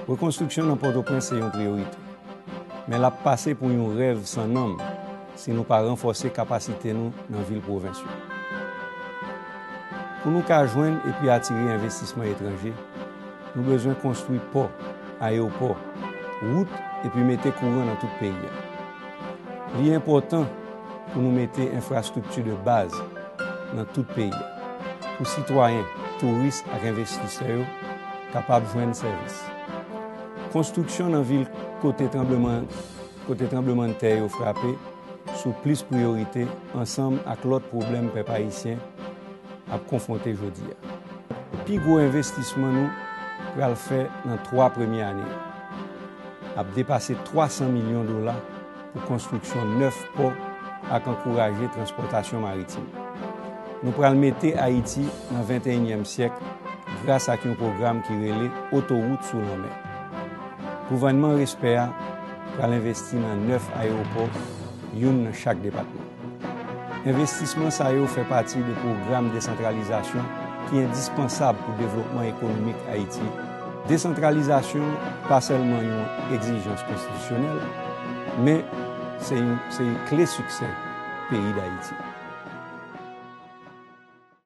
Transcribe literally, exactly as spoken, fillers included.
Rekonstriksyon nan Pòtoprens se yon priyorite, men l ap pase pou yon rèv san nanm si nou pa ranfòse kapasite nou nan vil pwovens yo. Pou nou ka jwenn epi atire envestisman etranje, nou bezwen konstwi pò, ayewopò, wout epi mete kouran nan tout peyi a. Li enpòtan pou nou mete enfrastrikti de baz nan tout peyi a, pou sitwayen, touris ak envestisè yo kapab jwenn sèvis. Konstriksyon nan vil kote tranbleman, kote tranblemanntè yo frape sou plis priyorite ansanm ak lòt pwoblèm pèp ayisyen ap konfwonte jodi a. Pi gwo envestisman nou pral fè nan twa premye ane yo ap depase twa san milyon dola pou konstriksyon nèf pò ak ankouraje transpòtasyon maritim. Nou pral mete Ayiti nan venteyinyèm syèk gras ak yon pwogram ki rele Otowout sou lanmè. Gouvènman Respè a pral envesti nan nèf ayewopò, youn nan chak depatman. Envestisman sa yo fè pati de pwogram desantralizasyon ki endispansab pou devlopman ekonomik Ayiti. Desantralizasyon pa sèlman yon egzijans konstitisyonèl, men se yon, se yon kle siksè peyi Dayiti.